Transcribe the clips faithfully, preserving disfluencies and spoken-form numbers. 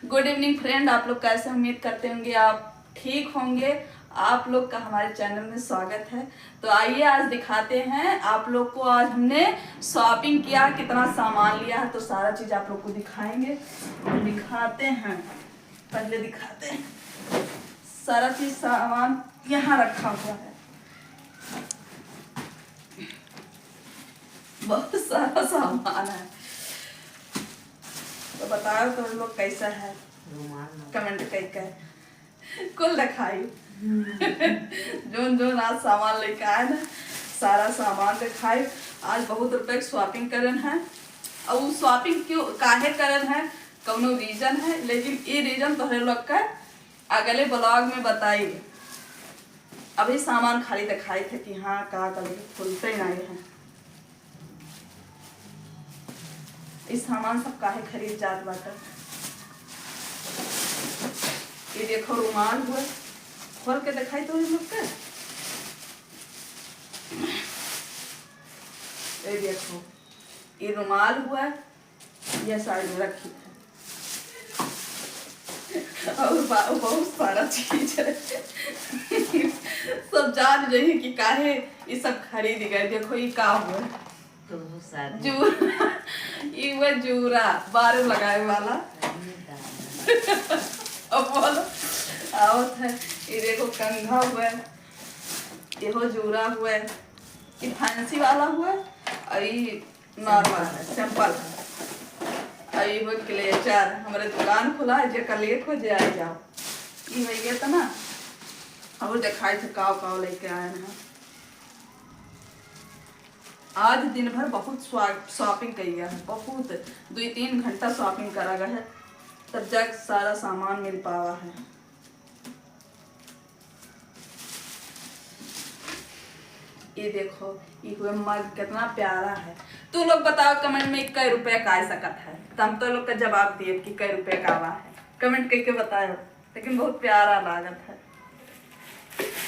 Good evening friend, आप लोग कैसे? उम्मीद करते होंगे आप ठीक होंगे। आप लोग का हमारे channel में स्वागत है। तो आइए, आज दिखाते हैं आप लोग को। आज हमने shopping किया, कितना सामान लिया है, तो सारा चीज आप लोग को दिखाएंगे। दिखाते हैं, पहले दिखाते हैं, सारा चीज, सामान यहाँ रखा हुआ है, बहुत सारा सामान है। तो बताओ तुम लोग कैसा है, comment करके कुल दिखाई। जोन जोन आज सामान लेके आए ना, सारा सामान दिखाई। आज बहुत रुपए के shopping करन है, और उ shopping क्यों, काहे करन है, कौनो reason है, लेकिन ये reason तोहरे लोग का अगले vlog में बताई। अभी सामान खाली दिखाई थे कि हाँ, का कभी खुलते ही नहीं है। ई सामान सब काहे खरीद जात बाटे? ये देखो रुमाल हुए, खोल के दिखाई तो इन लोग के। ये देखो, ये रुमाल हुआ, ये side में रखी है। और बा-, बहुत सारा चीज है। सब जान जाइए कि काहे ये सब खरीद गए। देखो ये का हुआ। बहुत सारा। जूरा, ई हुआ जूरा, बारू लगाए वाला। अरे दादा। अब बोलो, आवत है। ये देखो कंघा हुआ, ये हो जूरा हुआ, ये fancy वाला हुआ, और ये normal है, simple है। और ये हुआ clutcher, हमारे दुकान खुला है, जे का लिए खोजे आ जाओ। ये हुआ ये तो ना, और दिखाई थे काव काव लेके आए हैं। आज दिन भर बहुत स्वा-, shopping कइया है, बहुत, दुई तीन घंटा shopping करा गया है, तब जाके सारा सामान मिल पावा है। ये देखो, ये हुए mug कितना प्यारा है। तू लोग बताओ comment में कै रुपया का आ सकत है, तो हम तो लोग का जवाब दिए कि कै रुपया का आवा है, comment करके बताओ। लेकिन बहुत प्यारा लागत है।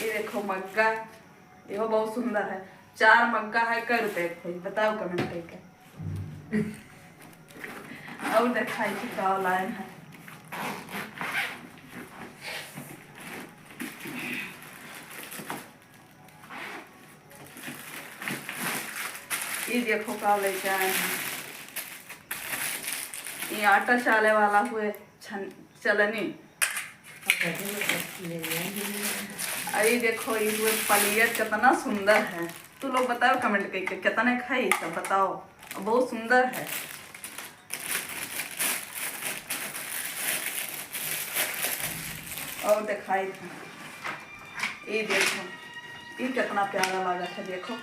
ये देखो मग्गा, ये बहुत सुंदर है। चार मग्गा है, कै रुपए के होई? बताओ comment करके। और दिखाई कि का लाइन है। ये देखो का लेके आए हैं। ये आटा चाले वाला हुए छन-, चलनी। अरे देखो, ये हुए पलिया कितना सुंदर है। तू लोग बताओ comment करके, कितने खाई सब बताओ। बहुत सुंदर है। और दिखाई था, ये देखो, ये कितना प्यारा लागत है। देखो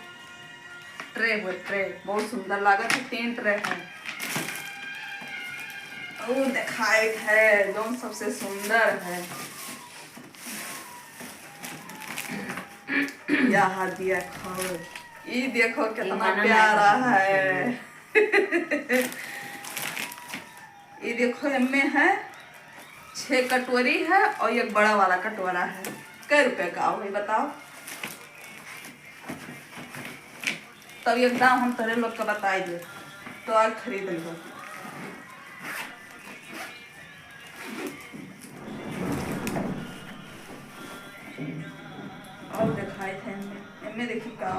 tray हुए, tray बहुत सुंदर लागत है, तीन tray है। और दिखाई है जौन सबसे सुंदर है, यह देखो, ये देखो कितना प्यारा है। ये देखो, इनमें है छह कटोरी है और एक बड़ा वाला कटोरा है। कै रुपए का हो, ये बताओ? तब एक दाम हम तोहरे लोग का बताई दे, तो आज खरीद लो। और दिखाई थे इनमें, इनमें देखी का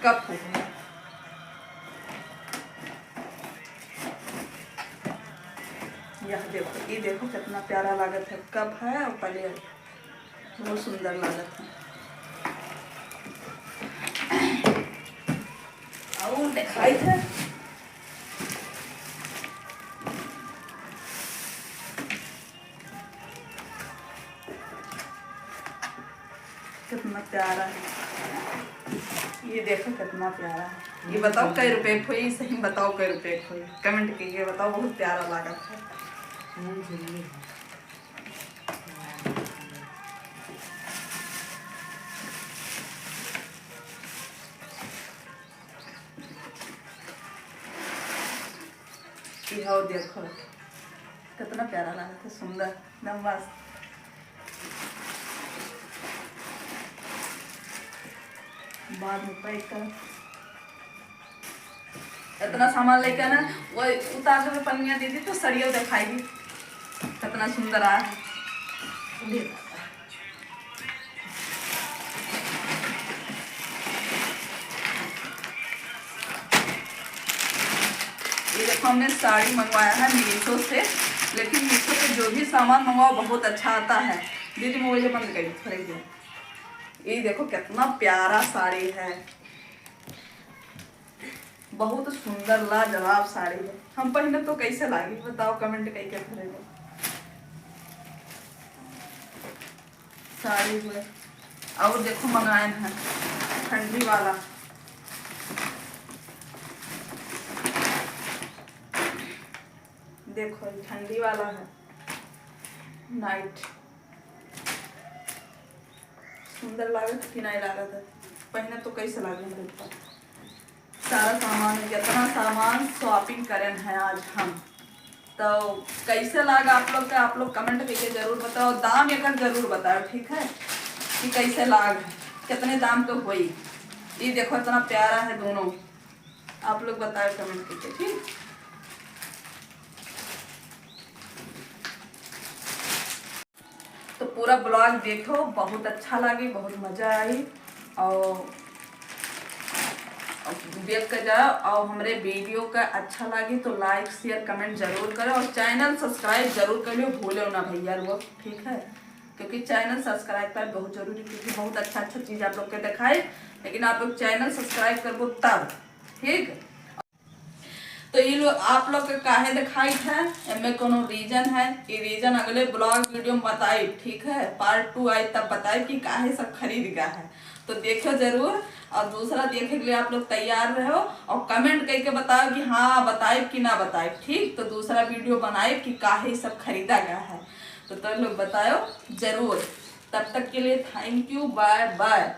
cup हो गया। यह देखो, ये देखो कितना प्यारा लागत है, cup है और plate, बहुत सुंदर लागत है। और दिखाई थे कितना प्यारा है। ये देखो कितना प्यारा है। ये बताओ कै रुपए के होई, सही में बताओ कै रुपए के होई, comment करके बताओ। बहुत प्यारा लागत है। इहो देखो, कितना प्यारा लागत है, सुंदर, एकदम मस्त। बाद में pack कर। इतना सामान लेके आना, वो उतार देबे पनिया दीदी तो सड़ियो दिखाई दी। कितना सुंदर आ है। ये देखो, हमने साड़ी मंगवाया है मीशो से, लेकिन मीशो पे जो भी सामान मंगवाओ बहुत अच्छा आता है। दीदी, मोबाइल बंद कर दो, खरीद दो। ये देखो, कितना प्यारा साड़ी है, बहुत सुंदर लाजवाब साड़ी है। हम पहने तो कैसे लागी बताओ, कमेंट करके घरे में। साड़ी हुए और देखो, मंगाए हैं ठंडी वाला। देखो, ये ठंडी वाला है, नाइट। सुंदर लागत कि नहीं लागत है? पहने तो कैसे लागे मेरे ऊपर? सारा सामान, जितना सामान शॉपिंग करें हैं आज हम। तो कैसे लाग आप लोग का, आप लोग कमेंट करके जरूर बताओ, दाम एकर जरूर बताओ, ठीक है, कि कैसे लाग है, कितने दाम के होई। ये देखो, इतना प्यारा है दोनों, आप लोग बताओ कमेंट करके, ठीक। तो पूरा ब्लॉग देखो, बहुत अच्छा लागी, बहुत मजा आई। और देख के जाओ, और हमरे वीडियो का अच्छा लागी तो लाइक, शेयर, कमेंट जरूर करो, और चैनल सब्सक्राइब जरूर कर लियो, भूलो ना भैया लोग, ठीक है, क्योंकि चैनल सब्सक्राइब कर बहुत जरूरी, क्योंकि बहुत अच्छा अच्छा चीज आप लोग के दिखाए, लेकिन आप लोग चैनल सब्सक्राइब करबो तब, ठीक। तो ये लोग, आप लोग के काहे दिखाई है, एमे कोनो रीजन है, ये रीजन अगले ब्लॉग वीडियो में बताई, ठीक है, पार्ट टू आई तब बताई कि काहे सब खरीद गया है। तो देखो जरूर, और दूसरा देखे के लिए आप लोग तैयार रहो, और कमेंट करके बताओ कि हाँ बताए कि ना बताए, ठीक। तो दूसरा वीडियो बनाए कि काहे सब खरीदा गया है, तो तुम लोग बताओ जरूर। तब तक के लिए थैंक यू, बाय बाय।